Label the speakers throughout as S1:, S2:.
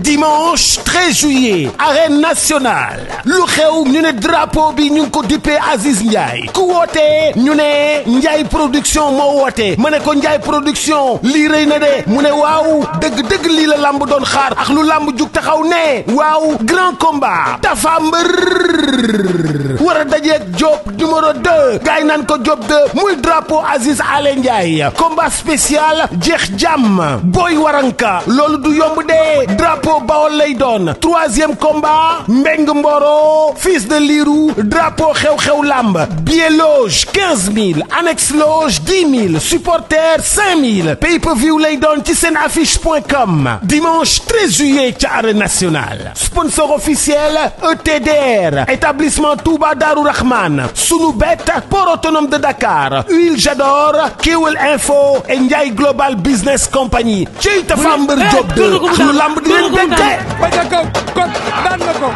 S1: dimanche 13 juillet arène nationale lu xew ñu ne drapeau bi ñu ngi ko dippee Aziz Ndiaye ku woote ñu ne Ndiaye production moo woote ma ne ko Ndiaye production lii rëy na de mu ne waaw dëgg-dëgg lii la lamb doon xaar ak lu lamb jug taxaw ne waaw grand combat Tapha Mbeur war a dajeeg Diop numéro 2 gaay naan ko Diop 2 muy drapeau Aziz Ale Ndiaye combat spécial jeex jàmm Boy Waranka loolu du yomb de drapeau Bawol lay doon troisième combat Mbeng Mboro fils de Lirou drapeau xew-xew lamb billet loge 15 000 annexe loge 10 000 supporter 5 000 pay-per-view lay doon ci seen affiche.com dimanche 13 juillet ca arène nationale sponsor officiel ETDR établissement Touba Darou Rahman Sunubet port autonome de Dakar Huile Jador Kewel Info et Ndiaye Global Business Company ci Tapha Mbeur Diop 2 ak lu lamb di leen denke
S2: ba ca kaw kon daan na ko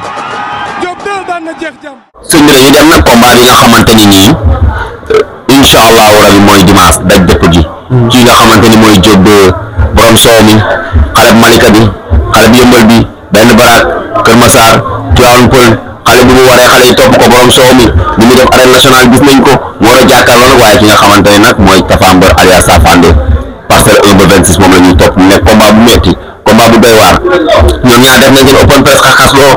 S2: Diop 2 daan na jeex jàmm.
S3: sëñ bi dañuy dem nag combat bi nga xamante ni nii incha allahu rabi mooy dimanche daj dëpp ji. kii nga xamante ni mooy Diop 2 borom soow mi xale bu Malika bi xale bu yëmbal bi benn baraak Kër Massar Tivaouane Peulh xale bu mu waree xale yi topp ko borom soow mi ni mu def arène nationale gis nañ ko mu war a jàkkaarloo nag waaye ki nga xamante ne nag mooy Tapha Mbeur alias Safandé parcelle 1 ba 26 moom la ñuy topp mu nekk combat bu metti combat bu doy waar ñoom ñaar def nañ seen open press xaxasloo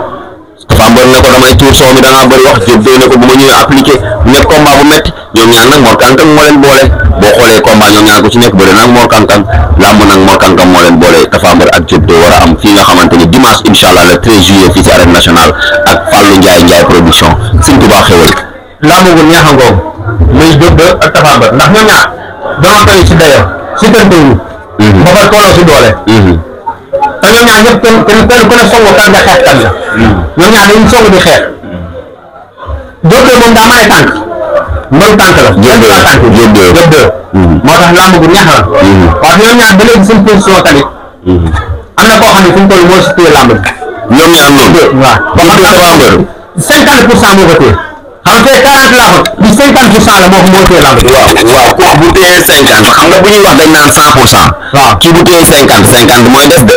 S3: Tapha Mbeur ne ko damay tuur soow mi da ngaa bëri wax Diop 2 ne ko bu ma ñëwee appliqué mu nekk combat bu metti ñoom ñaar nag Mor Kankang moo leen boole boo xoolee combat ñoom ñaar ko ci nekk bëri nag Mor Kankang làmb nag Mor Kankang moo leen boole Tapha Mbeur ak Diop 2 war a am fii nga xamante ni dimanche incha allah le 13 juillet fii ci arène nationale ak Fallou Ndiaye production Sëñ Tuubaa xewal
S4: làmb gu neex a ngoog muy Diop 2 ak Tapha Mbeur ndax ñoom ñaar dama toll ci dayo si tëntuwul ba fa tolloo si doole te ñoom ñaar ñëpp kenn ku ne songu kan nga xeex kan la ñoom ñaar dañuy songu di xeex Diop 2 moom daa mën a tànk mbëru tànk la Diop 2 moo tax làmb gu neex la waaw ñoom ñaar ba léegi seen position tamit am na koo xam ne fi mu toll moo si téye làmb bi
S3: ñoom ñaar noonu
S4: waaw ba xam naa 50% moo ko téye xam nga tey 40 laa ko bi 50% la moo téye làmb bi
S3: waaw ku bu téyee 50 xam nga bu ñuy wax dañ naan 100%.
S4: waaw
S3: kii bu téyee 50 mooy des de.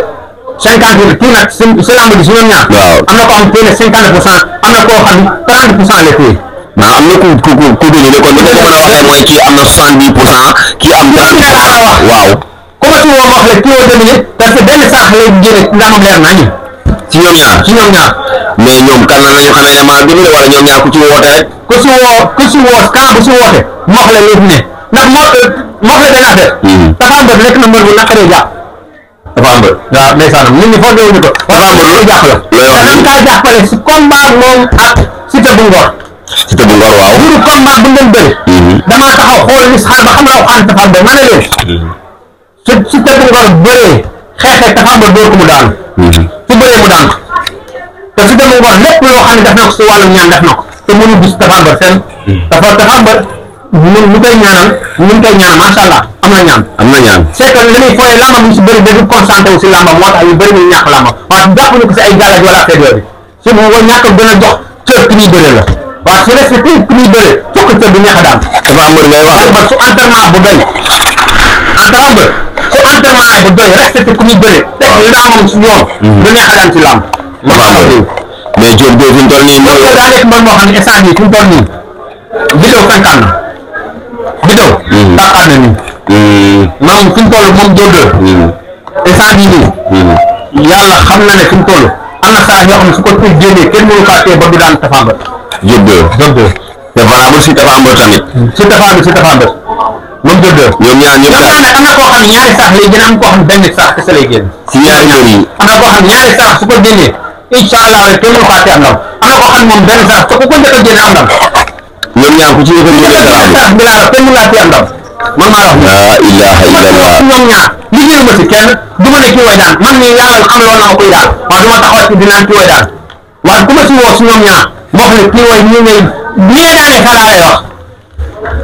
S4: 50 bi kii nag si làmb bi si ñoom ñaar.
S3: waaw
S4: am na koo xam téye na 50% am na koo xam 30% la téye.
S3: waaw am na ku déglu ne kon ni nga ko mën a waxee mooy kii am na 70% kii am 30%. waaw.
S4: ku ma ci woo wax la kii woo dominer parce que benn saax lay génne ndamam leer nañu.
S3: ci ñoom ñaar mais ñoom kan la ñu xamee ne maa dominer wala ñoom ñaar ku ci woote rek.
S4: ku si woo camp bu si woote mu wax la léegi ne ndax mu wax la benn affaire. Tapha Mbeur nekk na mbër bu naqaree jàpp.
S3: Tapha Mbeur
S4: waaw ndeysaan nit ñi foog ñu ko.
S3: Tapha Mbeur
S4: lu jàpp la.
S3: looy wax
S4: te dañ kaa jàppale si combat moom ak Siteu bu Ngor.
S3: Siteu bu Ngor waaw.
S4: bu combat bu ngeen bëri. damaa taxaw xool ni xaar ba xam la waxaan Tapha Mbeur ma ne leen. Siteu bu Ngor bëree xeexee Tapha Mbeur dóor ko mu daanu. su bëree mu daan te Siteu bu Ngor lépp loo xam ne def na ko si wàllum ñaan def na ko te mënu gis Tapha Mbeur fenn. Tapha Mbeur ñu koy ñaanal macha allah am na ñaan. c'est que li muy fooyee làmbam ñu si bëri dañu concentré wu si làmbam moo tax yu bëri ñu ñàkk làmbam waaye jàpp ñu ko si ay gàllankoor wala affaire yooyu si mu ñàkk gën a jox cër ki muy bëree la waaye su respecté ki muy bëree jox ko cër bu neex a daan.
S3: Tapha Mbeur ngay wax
S4: ba su entraînement bu doy Tapha Mbeur su entraînement bu doy respecté ku muy bëree teg làmbam si yoon. lu neex a daan si làmb.
S3: mais Diop 2 fi mu toll nii mooy.
S4: daa nekk mbër moo xam ne instant bii fi mu toll nii bidéo fenkaan na bidéo tàqaat na nii moom fi mu toll moom Diop 2 instant bii nii yàlla xam na ne fi mu toll am na saa yoo xam ne su ko tëj génnee kenn mënu kaa tee ba du daan Tapha Mbeur
S3: Diop 2 c'est valable si Tapha Mbeur tamit
S4: si Tapha Mbeur moom Diop 2
S3: ñoom ñaar ñëpp
S4: nag am na koo xam ne ñaari saax lay génn am koo xam ne benn saax kese lay génn
S3: si ñaari mbër yi
S4: am na koo xam ne ñaari saax su ko génnee incha allah rek kenn mënu kaa tee am ndam am na koo xam ne moom benn saax te ku ko njëkk a génne am ndam
S3: ñoom ñaar ku ci njëkk a génne
S4: saax bi laa kenn mënu laa tee am ndam man maa wax
S3: la ilaha illallah
S4: ñoom ñaar liggéeyu ma si kenn du ma ne kii way daan man mii yàlla xam loolu na ma koy daan waaye du ma taxaw ci dinaan kii way daan waaye ku ma si woo si ñoom ñaar moo xam ne kii way ñu ngay daanee fa laa lay wax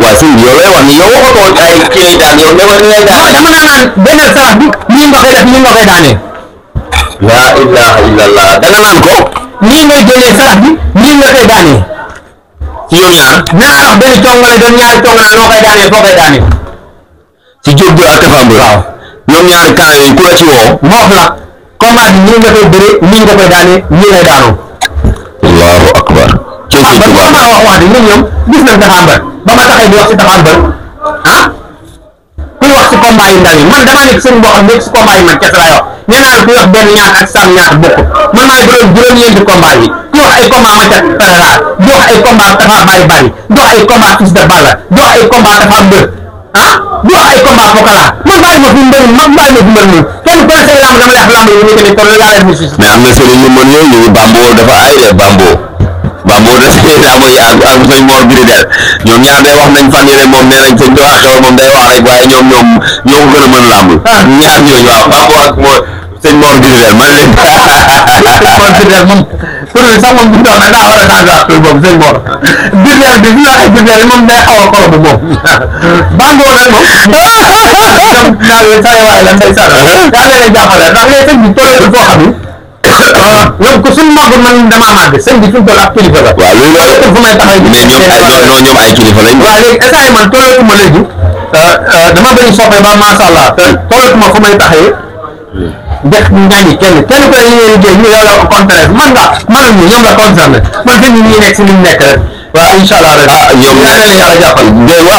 S3: waaw sëñ bi yow lay wax ni yow waxatoo ay kii lay daan yow ne ma lay daan
S4: dama naan benn sarax bi nii nga koy def nii nga koy daanee
S3: la ilaha illallah danga naan ko
S4: nii ngay jëlee sarax bi nii nga koy daanee
S3: ci ñoom ñaar
S4: naa la wax benn congale doon ñaari congale noo koy daanee foo koy daanee
S3: ci Diop 2 ak Tapha Mbeur waaw ñoom ñaari camp yooyu ku la ci woo
S4: moo wax la combat bi nii nga koy bëree nii nga koy daane nii ngay daanoo.
S3: allahu akbar. ci sëñ Tuubaa
S4: ma wax de ñoom gis nañ Tapha Mbeur ba ma taxee di wax si Tapha Mbeur ah kuy wax si combat yu ndaw yi man damaa nekk sëriñ boo xam ne si combat yi man kese laay wax nee naa la kuy wax benn ñaata ak sam ñaata bokkut man maay borom juróom-ñeenti combat yi kuy wax ay combat Mathia Pereira di wax ay combat Tapha Baye Bari di wax ay combat Fils de Balla di wax ay combat Tapha Mbeur ah di wax ay combat Pokola man bàyyi ma fi mbër man bàyyi ma fi mbër moom kenn ku ne say lamb dama lay wax lamb yi ñu ne kon yàlla def si
S3: mais am na sëriñ yu mën yooyu ñu Bambo dafa ay de Bambo da daa mooy ak sëñ Mor Biridel ñoom ñaar day wax nañ fan yële moom nee nañ sëñ Tuubaa xewal moom day wax rek waaye ñoo ko gën a mën làmb ñaar ñooñu waaw Bambo ak sëñ Mor Biridel man leen
S4: Mor Biridel moom pour sax moom bu ñu doon daa war a tàggat boobu sëñ Mor Biridel bi fi waxee Biridel moom day xaw a xolo bu moom Bambo nag moom ñoom naa leen saa waay la ndey saa daa leen jàppale ndax léegi sëñ bi toll foo xam ni ñoom ku suñu màgg man damaa màgg sëñ bi fi mu toll ab kilifa la.
S3: waaw loolu la
S4: fu may taxaw
S3: mais ñoom ay kilifa lañ.
S4: waaw léegi instant yii man tollatuma léegi dama bëri soppe ba macha allah te tollatuma fu may taxawee def ñaani kenn ku ne li ngay liggéey ñu yow la concerné man ñu ñoom la concerné man sëñ bi ñuy nekk si li mu nekk rek. waaw incha allah rek
S3: ñoom
S4: yàlla jàppal.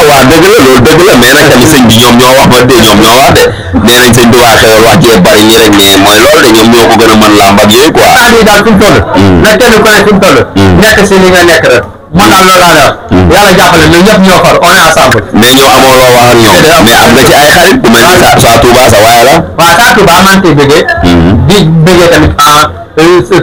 S3: waaw dëgg la loolu dëgg la mais nag tamit sëñ bi ñoom ñoo wax ba dee ñoom ñoo wax de nee nañ sëñ Tuubaa xewal wax jee bari ñi rek mais mooy loolu de ñoom ñoo ko gën a mën làmb ak yooyu quoi.
S4: yi daal fi mu toll. na kenn ku ne fi mu toll. nekk si li nga nekk rek. moo daal loolu laa wax. yàlla jàppale ñun ñëpp ñoo far on est ensemble.
S3: mais ñoo amoo loo wax ak ñoom mais am nga ci ay xarit ku mel ni sa Touba sa waay la.
S4: waaw sa Touba maa ngi koy bëggee. di bëggee tamit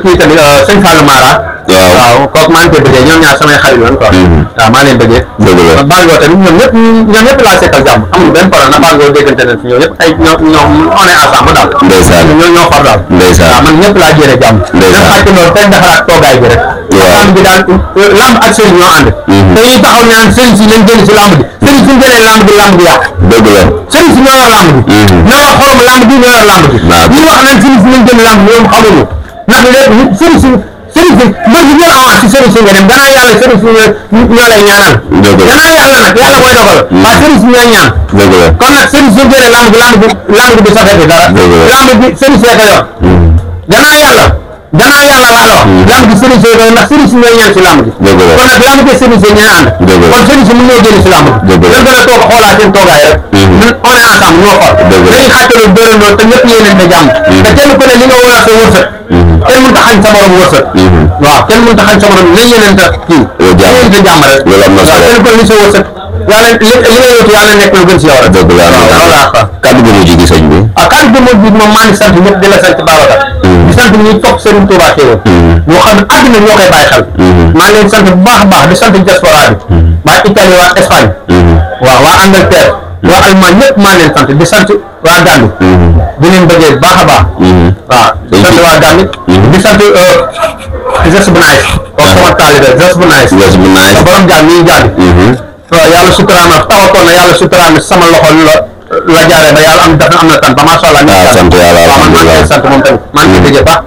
S4: kii tamit sëñ Fallou Mara. waaw kooku maa ngi koy bëggee ñoom ñaar samay xarit lañ quoi. waaw maa leen bëggee.
S3: dëgg la
S4: Bango tamit ñoom ñëpp laa sekkal jàmm amul benn problème na Bango déggante nañ fi ñoom ñëpp ay ñoom on est ensemble daal.
S3: ndeysaan
S4: ñoo far daal.
S3: ndeysaan
S4: waaw man ñëpp laa jëlee jàmm.
S3: ndeysaan
S4: dañ fàtte loolu tey defaraat toogaay bi rek.
S3: waaw
S4: lamb bi daal lamb ak sëriñ ñoo ànd. dañuy taxaw ñaan sëriñ si lañ génn si lamb bi sëriñ si ñu génnee lamb bi yàq.
S3: dëgg la
S4: sëriñ si ñoo yor lamb bi. ñoo yor xorom lamb bi ñoo yor lamb bi. ñi wax nañ sëriñ si lañ génn lamb bi ñoom xamuñu ndax léegi sëriñ si mbër bi jël avance si sëriñ si nga dem gannaaw yàlla sëriñ si ñoo lay ñaanal. gannaaw yàlla nag yàlla mooy dogal. waaye sëriñ si ñooy ñaan. kon nag sëriñ si génne lamb bi safeeti dara. lamb bi sëriñ see ko yor. gannaaw yàlla laa wax. lamb bi sëriñ see ko yor ndax sëriñ si ñooy ñaan si lamb bi. kon nag lamb bi sëriñ si ñooy ànd. kon sëriñ si mën ñoo génne si lamb bi. dañ gën a toog xoolaat seen toogaay rek. ñun on est ensemble ñoo xool. dañuy xàttaloo dóorandoo te ñëpp yéeneen ne jàmm. te kenn ku ne li nga war a sa wërsëg. kenn mënut a xañ sa morom wërsëg. waaw kenn mënut a xañ sa morom nañ yéeneen ta kii. yéeneen ta jàmm rek.
S3: loolu am na solo
S4: kenn ku ne li sa wërsëg. yàlla li nga yóotu yàlla nekk lu gën si yow rek.
S3: dëgg la
S4: loolu laa fa.
S3: kàddu gu mujj gi sëñ bi.
S4: kàddu gu mujj gi moom maa ngi sant ñëpp di la sant Babacar. di sant ñi topp Serigne Touba Xéwal. ñoo xam ne àdduna ñoo koy bàyyi xel. maa ngi leen sant bu baax a baax di sant diaspora bi. waa Italie waa Espagne. waaw waa Angleterre. waa Allemagne ñëpp maa ngi leen sant di sant waa Gambie. di leen bëggee bu baax a baax. waaw di sant waa Gambie. di sant Just bu nice. comme sama taalibe Just bu nice.
S3: Just bu nice.
S4: borom jaam ñuy jaabi. waaw yàlla suturaam na tawatoon na yàlla suturaam na sama loxo la jaaree ba yàlla am na tan ba macha allah.
S3: waaw sant yàlla
S4: waaw man maa ngi leen sant moom tamit maa ngi leen déggee baax.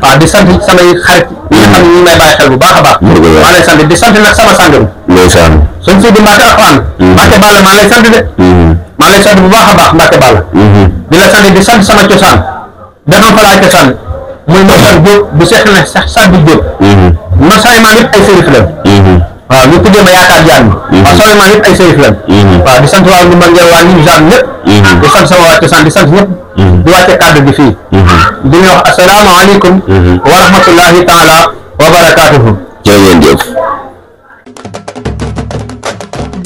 S4: waaw di sant samay xarit ñi nga xam ne ñu ngi may bàyyi xel bu baax a baax. maa lay sant di sant nag sama sang bi.
S3: ndeysaan
S4: suñ si di Mbacke Alxuraan. Mbacke Balla maa lay sant de. maa lay sant bu baax a baax Mbacke Balla. di la sant di sant sama cosaan. dafa fa laay cosaan muy Moussa Diop bu seet na sax Saddi Diop. Moussa yi maa ngi ay sérif la. waaw ñu tuddee ma yaakaar jaan bi. waaw sooy maa ngi ay sérif la. waaw di sant waa Ndumba Ngel waa Nimzaan ñëpp. di sant sama waa cosaan di sant ñëpp. di wàcce kàddu gi fii. di ñu wax asalaamaaleykum. wa rahmatullahi taala wa barakaatuhu.
S3: jërëjëf.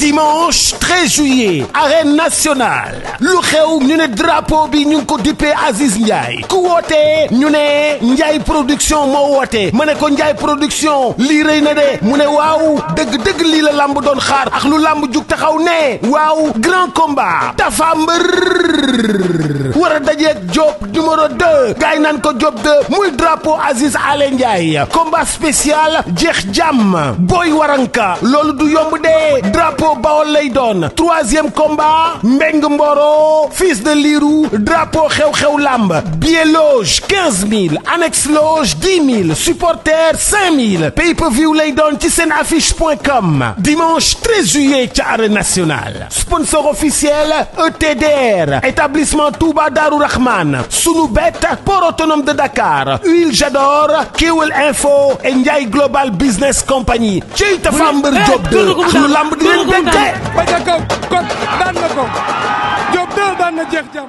S1: Dimanche 13 juillet arène nationale lu xew ñu ne drapeau bi ñu ngi ko dippee Aziz Ndiaye ku woote ñu ne Ndiaye production moo woote ma ne ko Ndiaye production lii rëy na de mu ne waaw dëgg-dëgg lii la lamb doon xaar ak lu lamb jug taxaw ne waaw grand combat Tapha Mbeur war a dajeeg Diop numéro 2 gaay naan ko Diop 2 muy drapeau Aziz Ale Ndiaye combat spécial jeex jàmm Boy Waranka loolu du yomb de drapeau Bawol lay doon troisième combat Mbeng Mboro fils de Lirou drapeau xew-xew lamb billet loge 15 000 annexe loge 10 000 supporter 5 000 pay-per-view lay doon ci seen affiche.com dimanche 13 juillet ca arène nationale sponsor officiel ETDR établissement Touba waa Daaru Rahman sunu bet port autonome de Dakar huile Jador Kewel Info et Ndiaye Global Business Company ci Tapha Mbeur Diop de lu lamb di leen bente
S2: ba ca kaw kon daan na ko Diop de daan na jeex jam